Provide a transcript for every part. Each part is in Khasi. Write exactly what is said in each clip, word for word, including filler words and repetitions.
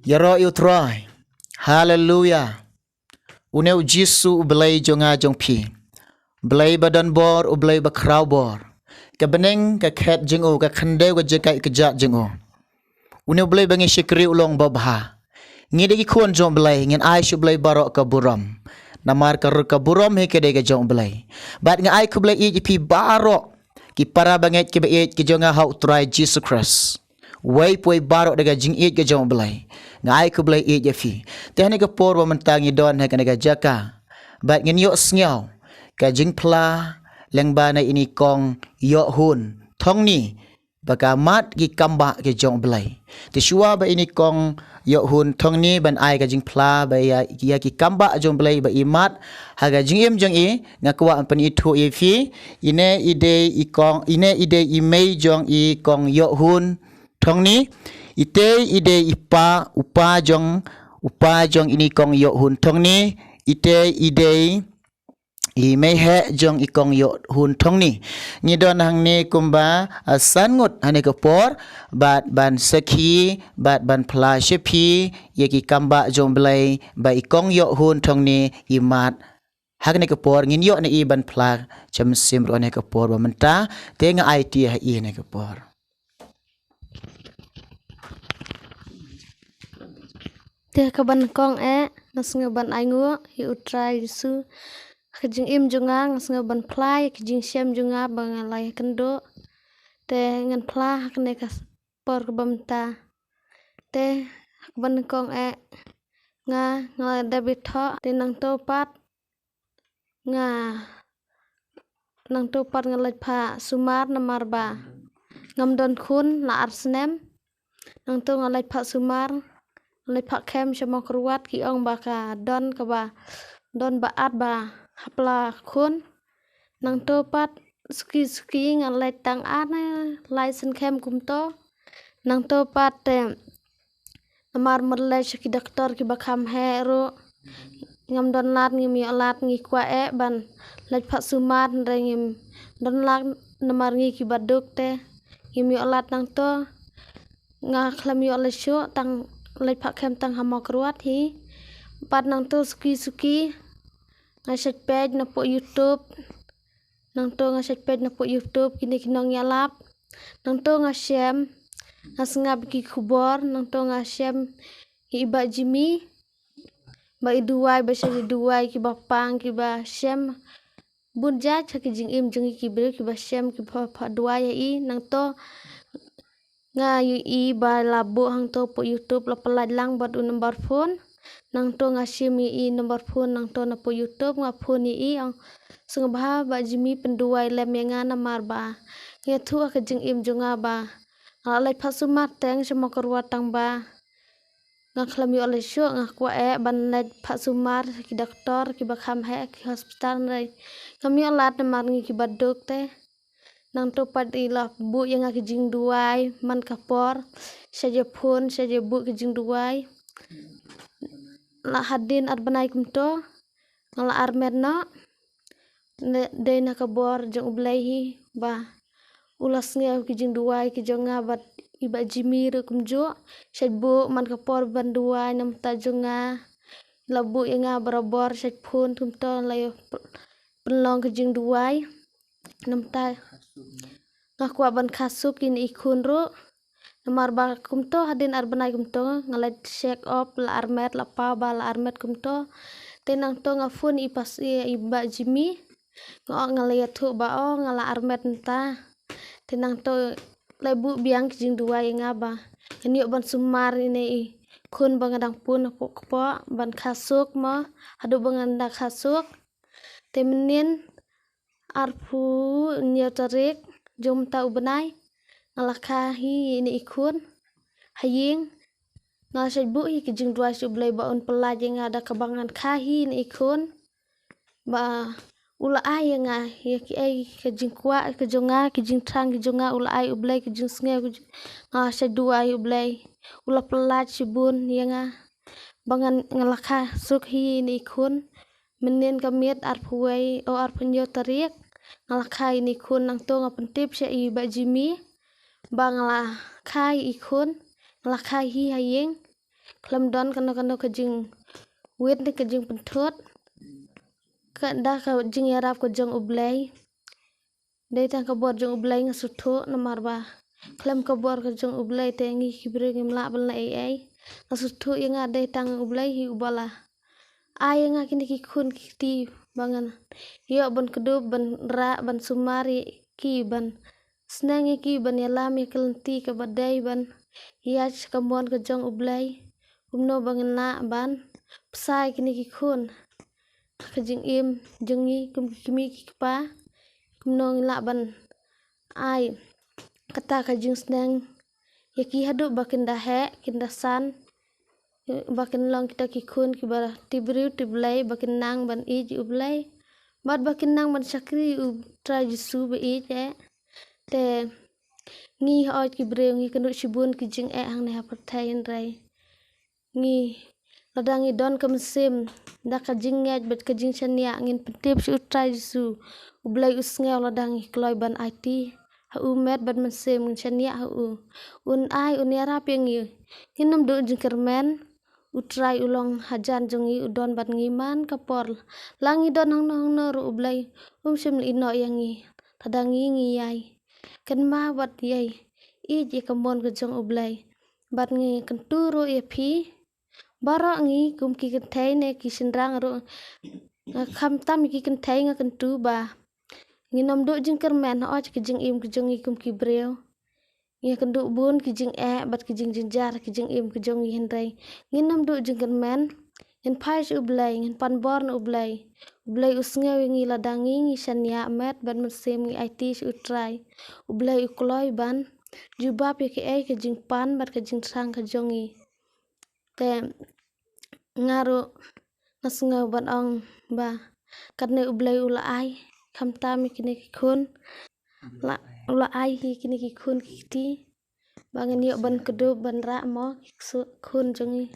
Ïaroh ïa u Trai. Haleluya. Une u Jisu u Blei jong nga jong phi. Blei ba don bor, u Blei ba khraw bor. Ka bneng, ka khet jong u, ka khyndew, ka jaka, ka jat jong u. Une u Blei ba ngi shakri u long babha. Ngi dei ki khun jong u Blei, ngin ai sha u Blei baroh ka burom. Namar ka rud ka burom hi ka dei ka jong u Blei. Bad nga ai khublei ïeit ïa phi baroh, ki para bangeit kiba ïeit ki jong nga ha u Trai Jisu Khrist. Wei pa wei baroh da ka jingïeit ka jong u Blei. Nga ai khublei ïeit ïa phi. Te hane ka por ba mynta ngi don ha kane ka jaka, bad ngin ïohsngew ka jingphla lyngba na ine i kong Ïoh Hun Thongni, ba ka mad ki kambah ki jong u Blei. Te shuwa ba ine i kong Ïoh Hun Thongni ban ai ka jingphla ba ïa, ïa ki kambah jong u Blei ba i mad ha ka jingim jong i, nga kwah ban pynithuh ïa phi. Ine i dei i kong, ine i dei i mei jong i kong Ïoh Hun Thongni. Itei i dei i pa, u pa jong, u pa jong ine i kong Ïoh Hun Thongni. Itei i dei i mei heh jong i kong Ïoh Hun Thongni. Ngi don hangne kumba, ah, san ngut hane ka por, bad ban sakhi, bad ban phla sha phi ïa ki kambah jong u Blei ba i kong Ïoh Hun Thongni i mad ha kane ka por. Ngin ïoh na i ban phla sha mynsiem ruh hane ka por ba mynta. Te nga aiti ha i hane ka por. Te ha kaba nyngkong eh, nga sngew ban ainguh ïa u Trai Jisu. Ha ka jingim jong nga, nga sngew ban phla ïa ka jingshem jong nga ba nga la ïakynduh. Te ngan phla ha kane ka por kaba mynta. Te ha kaba nyngkong eh, nga, nga la dep ïathoh, te nangto pat nga, nangto pat nga leit phah sumar namar ba ngam don khun la ar snem. Nangto nga leit phah sumar, nga leit phah khem sha Mawkyrwat, ki ong ba ka don kaba, don ba at ba hapla khun. Nangto pat suki suki nga leit tang ar ne lai sien khem kumto. Nangto pat te namar mut leit sha ki doktor kiba kham heh ruh ngam don lad, ngim ïoh lad, ngi kwah eh ban leit phah sumar hynrei ngim don lad namar ngi kiba duk te ngim ïoh lad. Nangto nga khlem ïoh leit shuh, tang leit phah khem tang ha Mawkyrwat hi. Pat nangto suki suki nga shait peit na poh YouTube. Nangto nga shait peit na poh YouTube kine ki nongïalap. Nangto nga shem, nga sngap ki khubor, nangto nga shem ïa i Bah Jimmy ba i duwai, ba shait i duwai kiba pang, kiba shem bun jait ha ki jingim jong ngi ki briew, kiba shem, kiba phah duwai ïa i. Nangto nga ïohi ba la buh hangto poh YouTube, la pyllait lang bad u number phone. Nangto nga shim ïa i number phone, nangto na poh YouTube nga phone ïa i, ong sngewbha Bah Jimmy pynduwai lem ïa nga namar ba nga ïathuh ha ka jingim jong nga ba nga la leit phah sumar teng sha Mawkyrwat tang ba nga khlem ïoh leit shuh, nga kwah eh ban leit phah sumar ki doktor kiba kham heh, ki hospital, hynrei ngam ïoh lad namar ngi kiba duk te. Nangto pat i la buh ïa nga ki jingduwai man ka por, shait ïa phone, shait ïa buh ki jingduwai. La hadien ar bnai kumto nga la armet noh. Ne, dei na ka bor jong u Blei hi ba u la sngew ki jingduwai ki jong nga bad i Bah Jimmy ruh kumjuh. Shait buh man ka por ban duwai na bynta jong nga. La buh ïa nga barabor, shait phone kumto, la ïa pynlong ki jingduwai. Na bynta nga kwah ban kha suk ïa ine i khun ruh. Namar ba kumto hadien ar bnai kumto nga leit check up, la armet, la paw ba la armet kumto. Te nangto nga phone ïa i pas, ïa i Bah Jimmy. Nga ong, nga la ïathuh ba o nga la armet mynta. Te nangto la buh biang ki jingduwai ïa nga ba ngan ïoh ban sumar ïa ine i khun ba nga dang pun hapoh kpoh ban kha suk mo, haduh ba ngan da kha suk. Te mynnin arphew hynñiew tarik jong mynta u bnai nga la kha hi ïa ine i khun ha ïing. Nga shait buh hi ki jingduwai sha u Blei ba un pyllait ïa nga da kaba ngan kha hi ïa ine i khun. Ba u la ai ïa nga ïa kiei ka jingkwah ka jong nga, ki jingthrang ki jong nga, u la ai u Blei ki jingsngew ki jing, nga shait duwai u Blei. U la pyllait shibun ïa nga ba ngan, nga la kha suk hi ine i khun. Mynnin ka miet arphew wei, o arphew hynñiew tarik nga la kha ine i khun. Nangto nga pyntip sha i Bah Jimmy ba nga la kha ïa i khun, nga la kha hi ha ïing. khlem don kano kano ka jingwit ne ka jingpynthut. Ka da ka jingïarap ka jong U Blei. Dei tang ka bor jong U Blei nga sngewthuh namar ba khlem ka bor ka jong U Blei te ngi ki briew ngim lah ban leh ei ei. Nga sngewthuh ïa nga dei tang U Blei hi uba la ai ïa nga kine ki khun ki kti ba ngan ïoh ban kdup ban rah ban sumar ïa ki ban sneng ïa ki ban ïalam ïa ka lynti kaba dei ban ïaid sha ka mon ka jong U Blei. Kumno ba ngin lah ban bsa ïa kine ki khun ha ka jingim jong ngi kum ki kmie ki kpa. Kumno ngin lah ban ai kata ka jingsneng ïa ki haduh ba kin da heh kin da san, ba kin long kita ki khun kiba tip briew tip Blei, ba kin nang ban ïeit ïa U Blei bad ba kin nang ban shakri ïa U Trai Jisu ba ïeit eh. Te ngi hooid ki briew ngi kynduh shibun ki jingeh hangne ha pyrthei, hynrei ngi, lada ngi don ka mynsiem da ka jingngeit bad ka jingshaniah, ngin pyntip sha U Trai Jisu. U Blei u sngew lada ngi kloi ban aiti ha u met bad mynsiem, ngin shaniah ha u. Un ai, un ïarap ïa ngi. Ngin ym duh jingkyrmen. U Trai u long hajan jong ngi, u don bad ngi man ka por. La ngi don hangno hangno ruh U Blei um shym lehnoh ïa ngi lada ngi ngi ïai kynmaw bad ïai ïeit ïa ka mon ka jong U Blei. Bad ngi kyntu ruh ïa phi baroh, ngi kum ki kynthei ne ki shynrang ruh, nga khamtam ïa ki kynthei nga kyntu ba ngin ym duh jingkyrmen hooid ka jingim ka jong ngi kum ki briew. Ngi kynduh bun ki jingeh bad ki jingjynjar ki jingim ki jong ngi, hynrei ngin ym duh jingkyrmen. Ngin phai sha U Blei, ngin pan bor na U Blei. U Blei u sngew ïa ngi lada ngi ngi shaniah met bad mynsiem, ngi aiti sha U Trai. U Blei u kloi ban jubab ïa kaei ka jingpan bad ka jingthrang ka jong ngi. Te nga ruh nga sngew ban ong ba katne U Blei u la ai khamtam ïa kine ki khun, la, u la ai hi kine ki khun ki kti ba ngin ïoh ban kdup ban rah mo ki ksu-, khun jong ngi.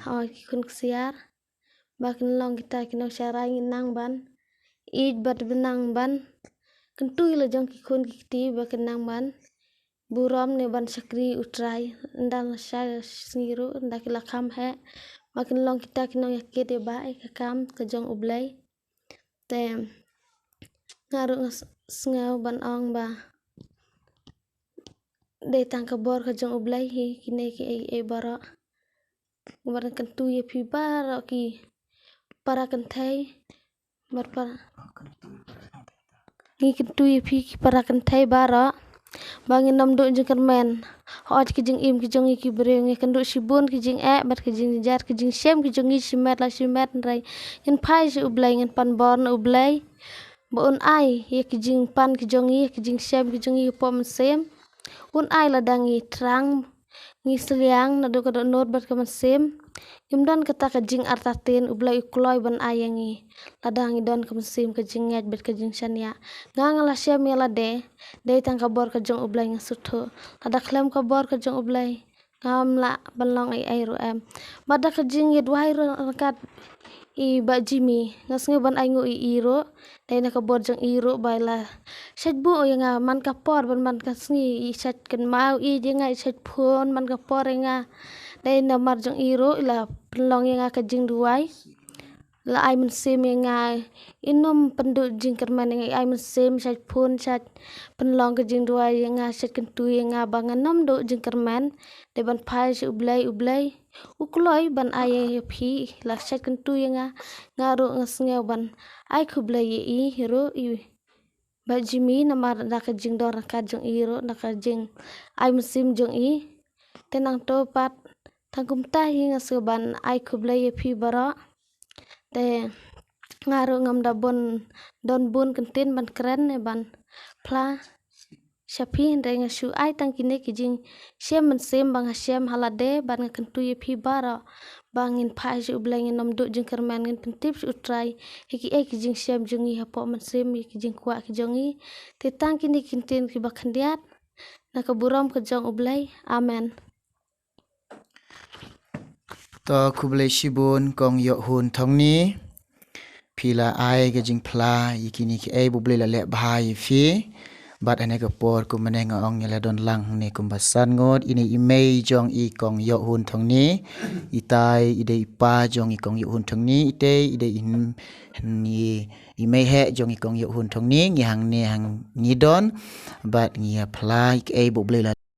Hooid, ki khun ksiar. Ba kin long kita ki nongsharai, ngin nang ban ïeit bad ban nang ban kyntu ïa la jong ki khun ki kti ba kin nang ban burom ne ban shakri U Trai. Ynda la shai la sngi ruh, ynda ki la kham heh, ba kin long kita ki nongïakit ïa ba ïa ka kam ka jong U Blei. Te nga ruh nga s-, sngew ban ong ba dei tang ka bor ka jong U Blei hi kine kiei kiei baroh. Nga ban kyntu ïa phi baroh ki para kynthei bad para, ngi kyntu ïa phi ki para kynthei baroh ba ngin ym duh jingkyrmen. Hooid ki jingim ki jong ngi ki briew, ngi kynduh shibun ki jingeh bad ki jingjynjar ki jingshem ki jong ngi shimet la shimet, hynrei ngin phai sha U Blei, ngin pan bor na U Blei ba un ai ïa ki jingpan ki jong ngi, ki jingshem ki jong ngi hapoh mynsiem. Un ai lada ngi thrang, ngi sliang naduh ka dohnud bad ka mynsiem. Ngim don kata ka jingartatien, U Blei u kloi ban ai ïa ngi lada ngi don ka mynsiem ka jingngeit bad ka jingshaniah. Nga nga la shem ïa lade, dei tang ka bor ka jong U Blei nga sngewthuh. Lada khlem ka bor ka jong U Blei ngam lah ban long ei ei ruh em. Bad da ka jingïaduwai ruh ryngkat i Bah Jimmy, nga sngew ban ainguh ïa i ruh. Dei na ka bor jong i ruh ba i la shait buh ïa nga man ka por ban man ka sngi, i shait kynmaw ïa nga, i shait phone man ka por ïa nga. Dei namar jong i ruh i la pynlong ïa nga ka jingduwai. La ai mynsiem ïa nga, i nym pynduh jingkyrmen ïa nga, i ai mynsiem shait phone, shait pynlong ka jingduwai ïa nga, shait kyntu ïa nga ba ngan ym duh jingkyrmen. Dei ban phai sha U Blei, U Blei u kloi ban ai ïa phi, la shait kyntu ïa nga. Nga ruh nga sngew ban ai khublei ïa i ruh i Bah Jimmy namar da ka jingdon ryngkat jong i ruh, da ka jingai mynsiem jong i. Te nangto pat tang kumta hi nga sngew ban ai khublei ïa phi baroh. Te nga ruh ngam da bun, don bun kyntien ban kren ne ban phla sha phi, hynrei nga shu ai tang kine ki jingshem mynsiem ba nga shem ha lade, bad nga kyntu ïa phi baroh ba ngin phai sha U Blei, ngin ym duh jingkyrmen, ngin pyntip sha U Trai ïa kiei ki jingshem jong ngi hapoh mynsiem, ïa ki jingkwah ki jong ngi. Te tang kine ki kyntien kiba khyndiat, na ka burom ka jong U Blei. Amen. To khublei shibun Kong Ïohun Thongni. Phi la ai ka jingphla ïa kine kiei ba U Blei la leh bha ïa phi. Bad hane ka por kumne nga ong ngi la don lang hangne kumba san ngut, ine i mei jong i kong Ïohun Thongni, itai i dei i pa jong i kong Ïohun Thongni, itei i dei i, i mei heh jong i kong Ïohun Thongni, ngi hangne hang ngi don, bad ngi ïa phla ïa kaei ba U Blei u la